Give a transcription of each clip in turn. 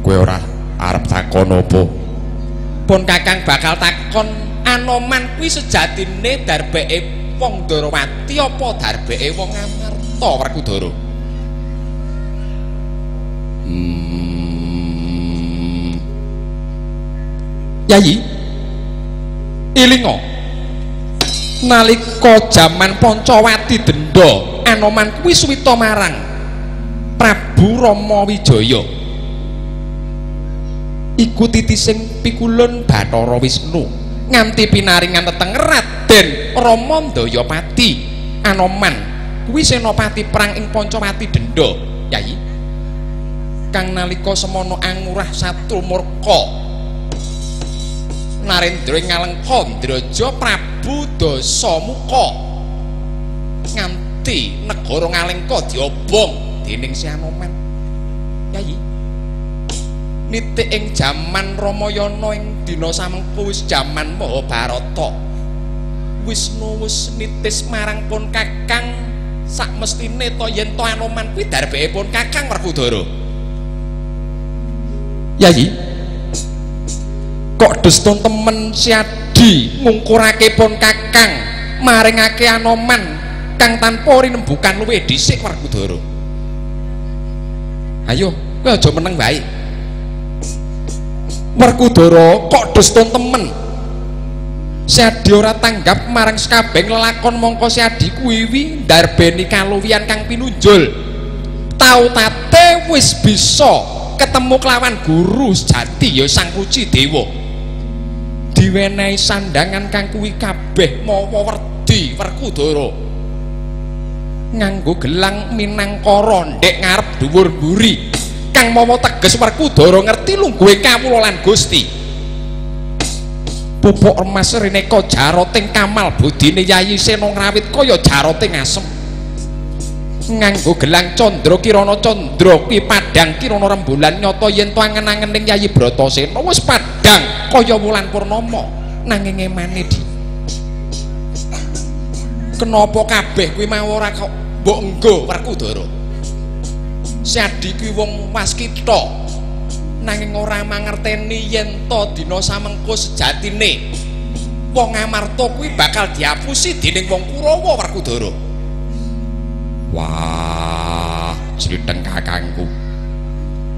Kowe ora arep takon apa? Pun Kakang bakal takon Anoman kuwi sejatine darbeke wong Ndorowati apa darbeke wong Amarta Werkudara? Yayi, ilinga nalika jaman Pancawati Denda, Anoman kuwi suwita marang Prabu Rama Wijaya. Iku titising pikulun Bathara Wisnu nganti pinaringan tetenger Raden Rama Ndayapati. Anoman kuwi senopati perang ing Pancawati Denda, Yayi. Kang nalika semono angurah satru murka Narendra ing Ngalengka ndraja Prabu Dasamuka nganti negara Ngalengka diobong dening si Anoman. Yayi, nitik ing jaman Ramayana ing dina samengko wis jaman Mahabharata. Wisnu wis nitis marang pun Kakang sakmestine to yen to Anoman kuwi darbeke pun Kakang Werkudara. Yayi, kok destun temen Siadi ngungkurake pun Kakang maringake Anoman kang tanpa rinembukan luwih dhisik Werkudara. Ayo, kowe aja meneng wae. Werkudara kok destun temen Siadi ora tanggap marang sekabehing lelakon mongko Siadi kuwi wi ndarbeni kaluwihan kang pinunjul. Tau tate wis bisa ketemu kelawan guru sejati ya Sang Ruci Dewa. Diwenehi sandangan kang kuwi kabeh mawa werdi Werkudara. Nganggo gelang minangkara ndek ngarep dhuwur mburi kang mawa teges Werkudara ngerti lungguhe kawula lan Gusti. Pupuk emas rineka jaroting kamal budine Yayi Sena Ngrawit kaya jaroting asem. Nganggo gelang candra kirana candra kuwi padhang kirana rembulan nyata yen to angen-angening Yayi Bratasena wis padhang kaya wulan purnama nanging emane di kenapa kabeh kuwi mau ora kok mbok enggo Werkudara. Siadi kuwi wong waskita nanging ora mangerteni yen to dina samengko sejatine wong Amarta kuwi bakal diapusi dening wong Kurawa Werkudara. Wah, jliteng kakangku.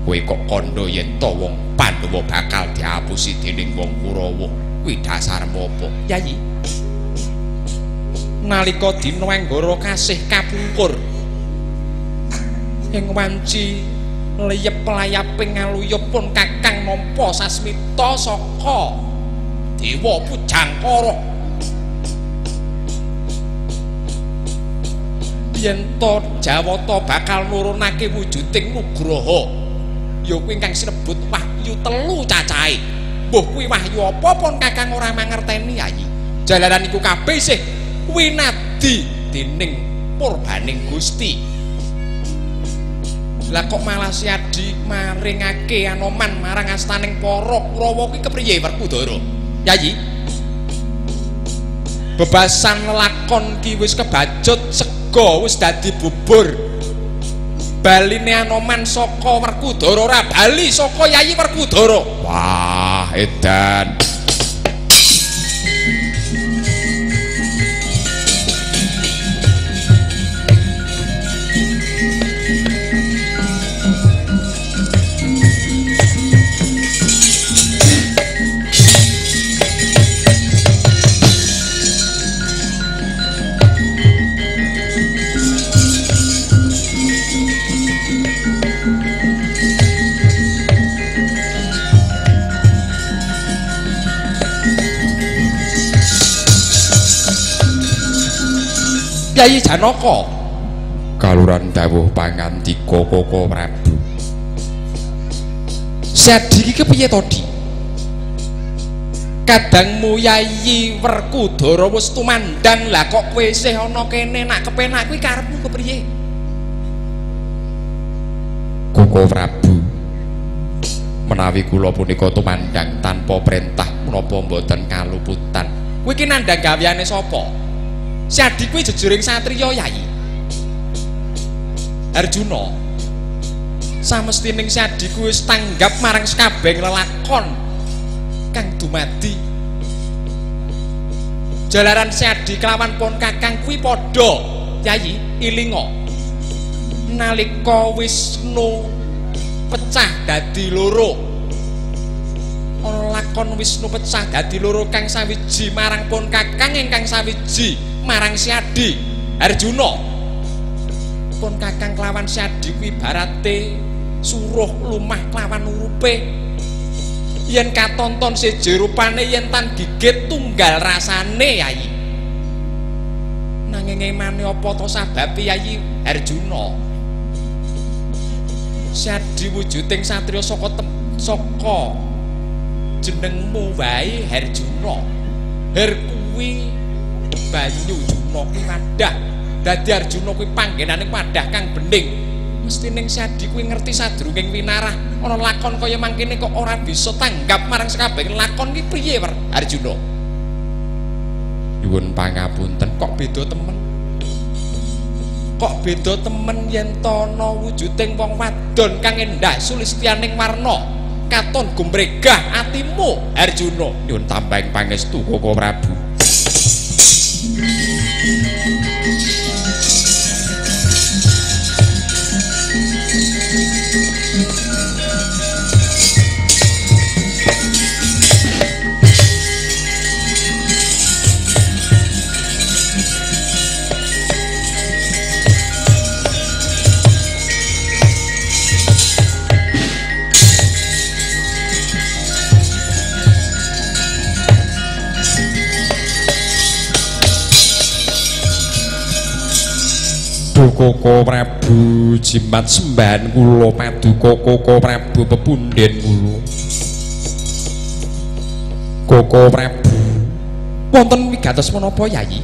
Kowe kok kandha yen to wong Pandhawa bakal diapusi dening wong Kurawa. Kuwi dasarmu apa? Yayi, nalika dina Anggara kasih kapungkur ing wanci leyep layaping ngaluyup pun Kakang nampa sasmita saka Dewa Pujangkara yen to Jawata bakal nurunake wujuding nugraha ya kuwi ingkang sinebut wahyu telu cacahe. Mbuh kuwi wahyu apa pun Kakang ora mangerteni Yayi. Jalaran iku kabeh isih winadi dening purbaning Gusti. Lah kok malah Siadi maringake Anoman marang astaning para Kurawa kuwi kepriye Werkudara? Yayi, bebasan lelakon ki wis kebacut sega wis dadi bubur. Baline Anoman saka Werkudara ora bali saka Yayi Werkudara. Wah, edan. Yayi Janaka kaluran dawuh pangandika Koko Prabu. Siadi iki kepiye to, Di? Kadangmu Yayi Werkudara wis tumandang, lah kok kowe isih ana kene nak kepenak kuwi karepmu kepriye? Koko Prabu, menawi kula punika tumandang tanpa perintah menapa mboten kaluputan. Kowe iki nandhang gaweane sapa? Siadi kuwi jejuring satriya Yayi Arjuna. Samestining Sadi kuwi wis tanggap marang sekabehing lelakon kang dumadi. Jalaran Sadi kelawan pon kakang kuwi padha, Yayi, ilinga. Nalika Wisnu pecah dadi loro, ana lakon Wisnu pecah dadi loro kang sawiji marang pon kakang ingkang sawiji marang Sadi Arjuna. Pon kakang kelawan Sadi kuwi ibarate suruh lumah kelawan urupe. Yen katonton seje rupane yen tan gigit tunggal rasane, Yayi. Nanging emane apa to sababe, Yayi Arjuna? Sadi wujuding satriya saka saka jenengmu wae Arjuna. Her kuwi banyu Juna kuwi wadah. Dadi Arjuna kuwi panggenane wadah kang bening. Mestining Sadi kuwi ngerti sadurunging winarah ana lakon kaya mangkene kok ora bisa tanggap marang sekabehing lakon ki piye, Arjuna? Nyuwun pangapunten, kok beda temen? Kok beda temen yen to ana wujuding wong wadon kang endah sulistyaning warna katon gumregah atimu, Arjuna? Nyuwun tambahing pangestu Koko Prabu. Koko Prabu jimat sembahan kula paduka Koko Prabu pepunden kula. Koko Prabu wonten wigatos menapa, Yayi?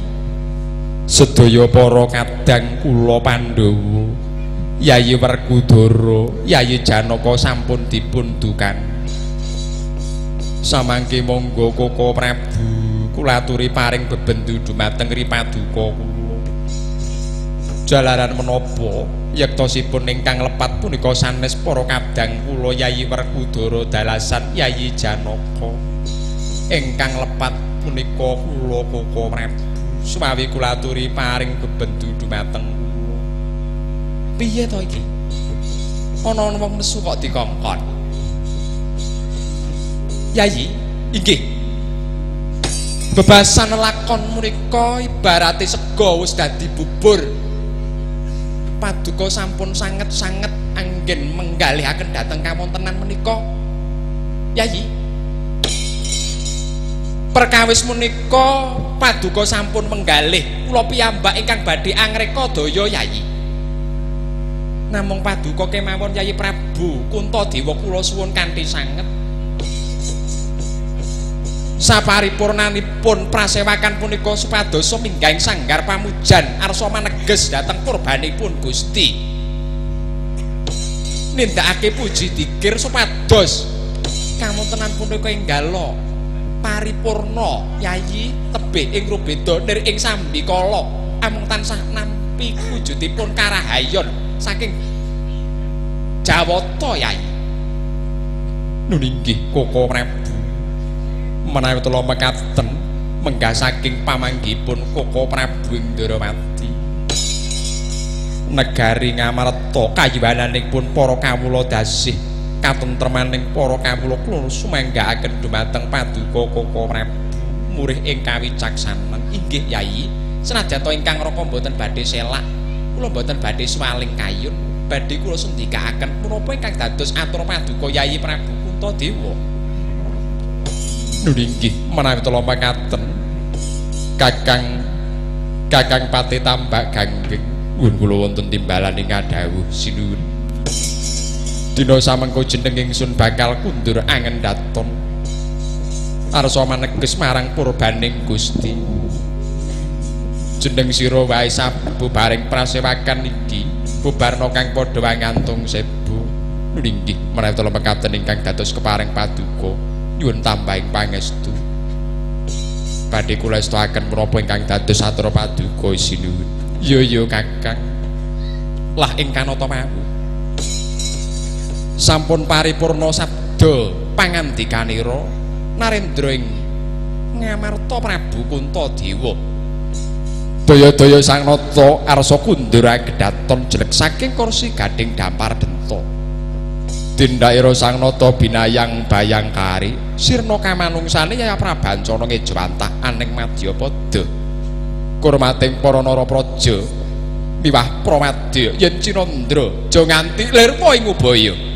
Sedaya para kadang kula Pandhawa, Yayi Werkudara, Yayi Janaka sampun dipun dukan. Samangke monggo Koko Prabu kula aturi paring bebendu dumateng ripaduka kula. Jalaran menapa yektosipun ingkang lepat punika sanes para kadang kula Yayi Werkudara dalasan Yayi Janaka. Ingkang lepat punika kula Koko Prabu sumawi kula aturi paring bebendu dumateng kula. Piye to iki? Ana wong nesu kok dikongkon. Yayi, inggih. Bebasan lakon menika ibarate sega wis dadi bubur. Paduka sampun sanget-sanget anggen menggalihaken dhateng kawontenan menika, Yayi. Perkawis menika paduka sampun menggalih kula piyambak ingkang badhe angreka daya, Yayi. Namung paduka kemawon Yayi Prabu Kuntadewa kula suwun kanthi sanget. Saparipurnanipun prasewakan punika supados minggahing sanggar pamujan arsa maneges dhateng kurbanipun Gusti. Nindakake puji dikir supados kawontenan punika enggala paripurna, Yayi, tebih ing rubeda nir ing sambikala amung tansah nampi wujudipun karahayon saking Jawata, Yayi. Nun inggih Koko Prabu. Menawi tela mekaten menggah saking pamanggihipun Koko Prabu ing Ndrawati. Negari Ngamarta kayiwananipun para kawula dasih katentremaning para kawula kula sumanggaaken dumateng paduka Koko Prabu murih ing kawicaksanan. Inggih, Yayi. Senajan to ingkang raka mboten badhe selak, kula mboten badhe swaling kayun, badhe kula sendikaaken menapa ingkang dados atur paduka Yayi Prabu Kuntadewa. Nun inggih menawi tela mekaten Kakang Pati Tambak Ganggeng nyuwun kula wonten timbalan ing kadhawuh sinuwun. Dina samengko jeneng ingsun bakal kundur angen daton arsa maneges marang purbaning Gusti. Jeneng sira wae sabubaring prasewakan iki bubarna kang padha wangantung sebu. Nun inggih menawi tela mekaten ingkang dados kepareng paduka nyuwun tambahing pangestu. Badhe kula estoaken menapa ingkang dados atur paduka sinuwun. Yo yo Kakang. Lah ing kanata mau. Sampun paripurna sabda pangandikanira Narendra ing Ngamarta Prabu Kuntadewa. Daya-daya sang nata arsa kundur agedaton jelek saking kursi gading dampar denta. Dindaira sang nata binayang bayangkari sirna kamanungsane Yaya Prabancana ngejawantah aning madyapada. Kurmating para narapraja miwah pramadya yen Cinandra aja nganti lirpa ing ubaya.